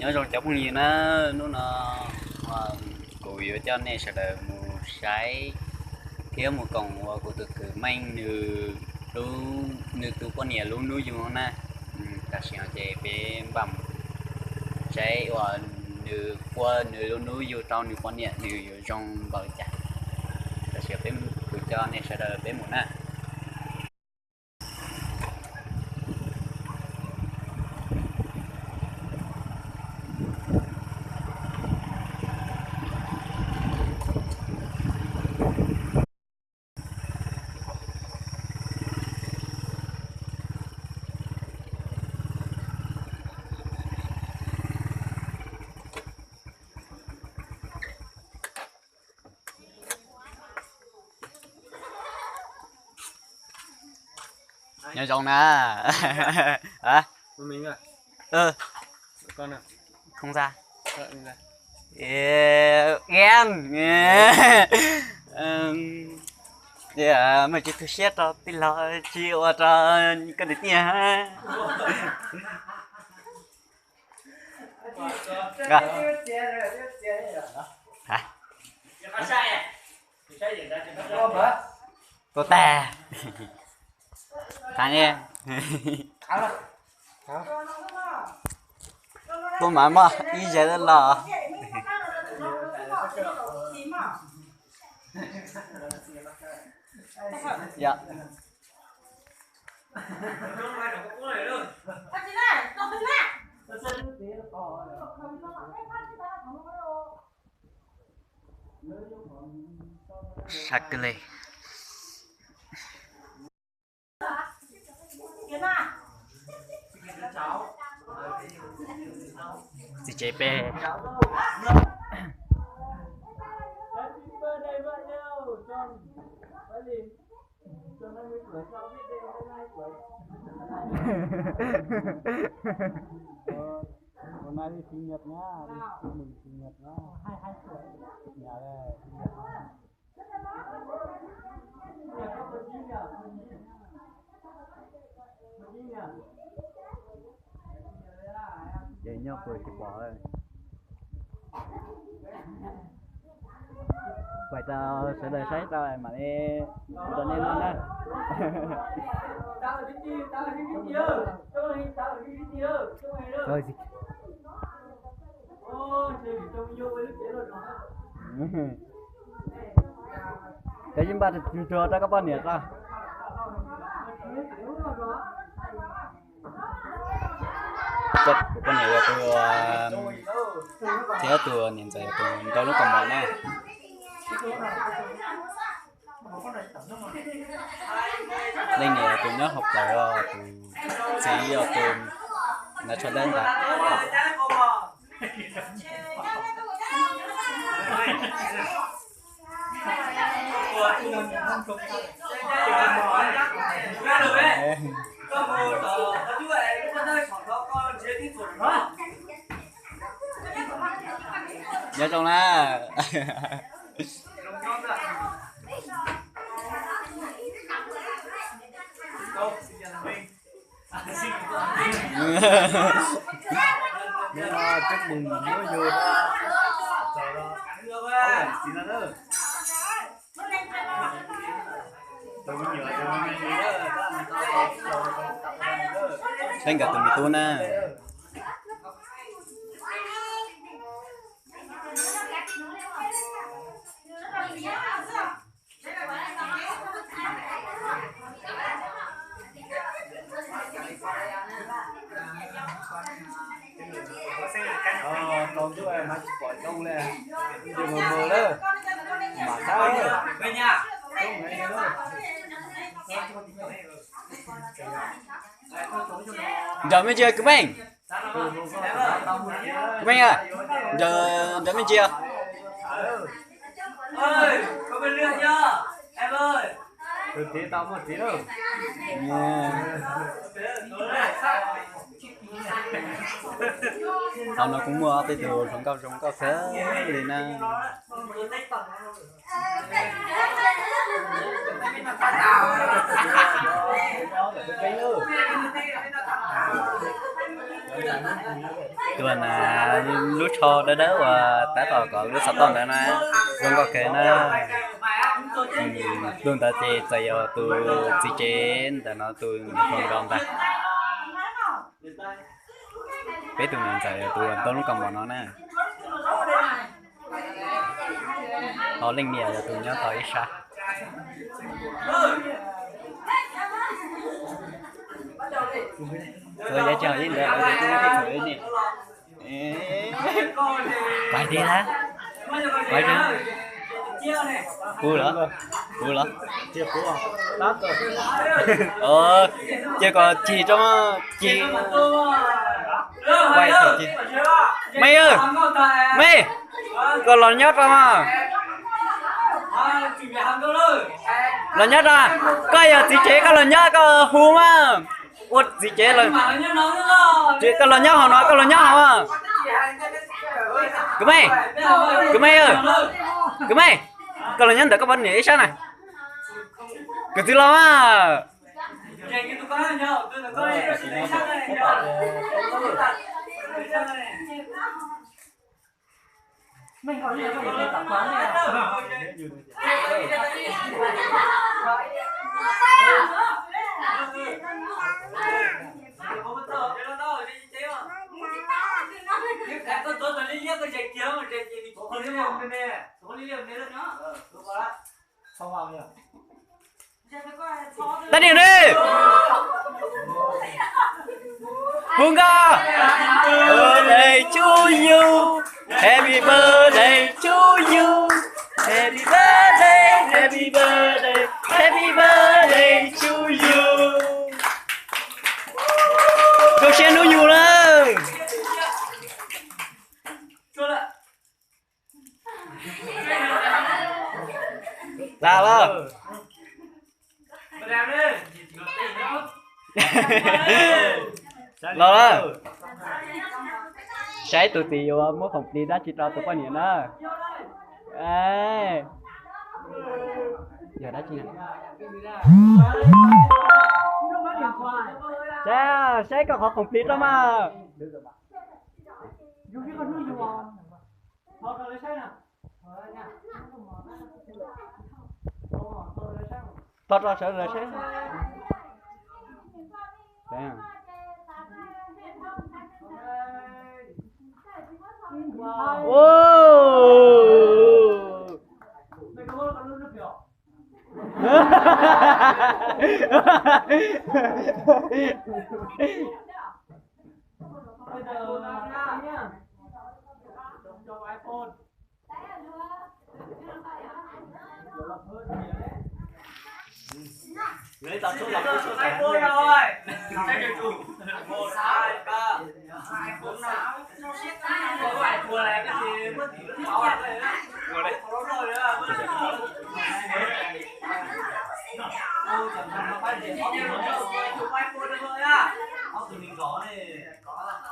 Nyob zoo cov phooj ywg na, hnub no kuv yuav coj nej sawv daws mus saib thiab mus koom ua kuv tus kwv Meej nws, nws tus poj niam lub hnub yug na. Tam sim no ces peb npaj mus saib uas nws ua nws lub hnub yug rau nws poj niam nws yuav zoo npaum li cas. Tam sim no peb, kuv coj nej sawv daws peb mus na. Nyob zoo na. Không ra. Gan. Maj tsis tu siab rau tij laug tsis ua rau koj niam tij. Tuaj tag. Qab ne. Tuaj mas muaj ib zaug los. Sab kawg li. Txiv tsev pem. Hôm nay đi sinh nhật nhá, đi chúc mừng sinh nhật nhá. Nhà đây, sinh nhật. Ces nyob puas tsis pom. Pais rau sawv daws saib tau mam li rau nej noj na. Cov yeej npaj tsuag tsuag rau koj poj niam tso. Tus poj niam yog tus thiab tus niam ntxawm yog tus ntaus lub kaus mom na. Leej niam yog tus nyob hauv plawv, tus txiv yog tus ntaus tsho dawb ntawd. Nyob zoo na. Chúc mừng lúa dua. Saib nkawd tus me tub na. Tau ntuj mas tsis pom zoo li, ntsej muag muag lawm, mam qab. Nrog me ntsis kwv Meej. Kwv Meej, nrog me ntsis. Hauv no kuj muaj tej tus hluas nkauj zoo nkauj kawg li na. Tus na, lub tsho dawb dawb uas tab tom kov lub xov tooj ntawd na, zoo nkauj kawg na. Tus ntawd ces txawm yog tus txiv tsev ntawm no tus niam hluas nraug ntag. Peb tus niam ntxawm yog tus ntaus lub kaus mom no na. Ho leej niam yog tus nyob tau ib sab. Txawm yog tsis hais li ntawd lawv twb txawm li ne. Pais tiag na. Pais tiag. Kuv los, kuv los. Ces kom cig rau, cig. Mej, mej, koj los nyob rau mas. Los nyob rau, koj yog txiv tsev koj los nyob koj hu mas. Ua txiv tsev los, koj los nyob hauv no, koj los nyob hauv. Kwv Mej, kwv Mej, kwv Mej, koj los nyob ntawm koj poj niam ib sab na. Kwv Txiv los mas. Tab nim ne, hu nkauj. Birthday to you, happy birthday to you, happy birthday, happy birthday, happy birthday to you. Koj siab hnub yug lawm. Tag lawm. Los lawm. Saib tus txiv yuav muab khoom plis dab tsi rau tus poj niam na. Yog dab tsi na? Saib, saib koj qhov khoom plis rau mas. Thov rau sawv daws saib.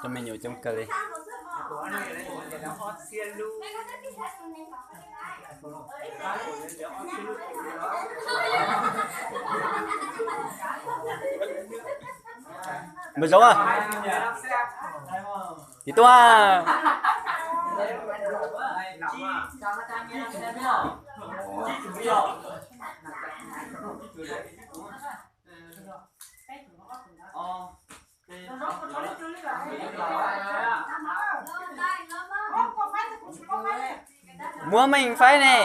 Cov me nyuam coob kawg li. Npawg Zoov, tsis tuaj. Muab meej faib ne.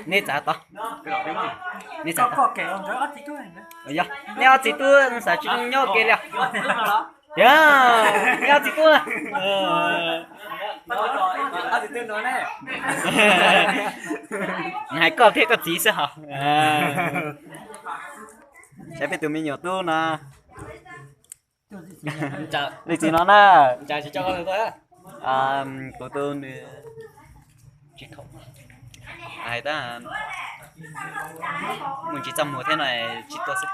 Nej txav tod, nej txav tod. Yog nej ob txiv tub xav tsis nyob ua ke li os? Yog, nej ob txiv tub. Hais koj thiab koj txiv xwb hos. Saib peb tus me nyuam tub no. Leej txiv no na. Kuv tus nws hais tab mus tsis txaj muag thiab no, tsis tuaj xwb.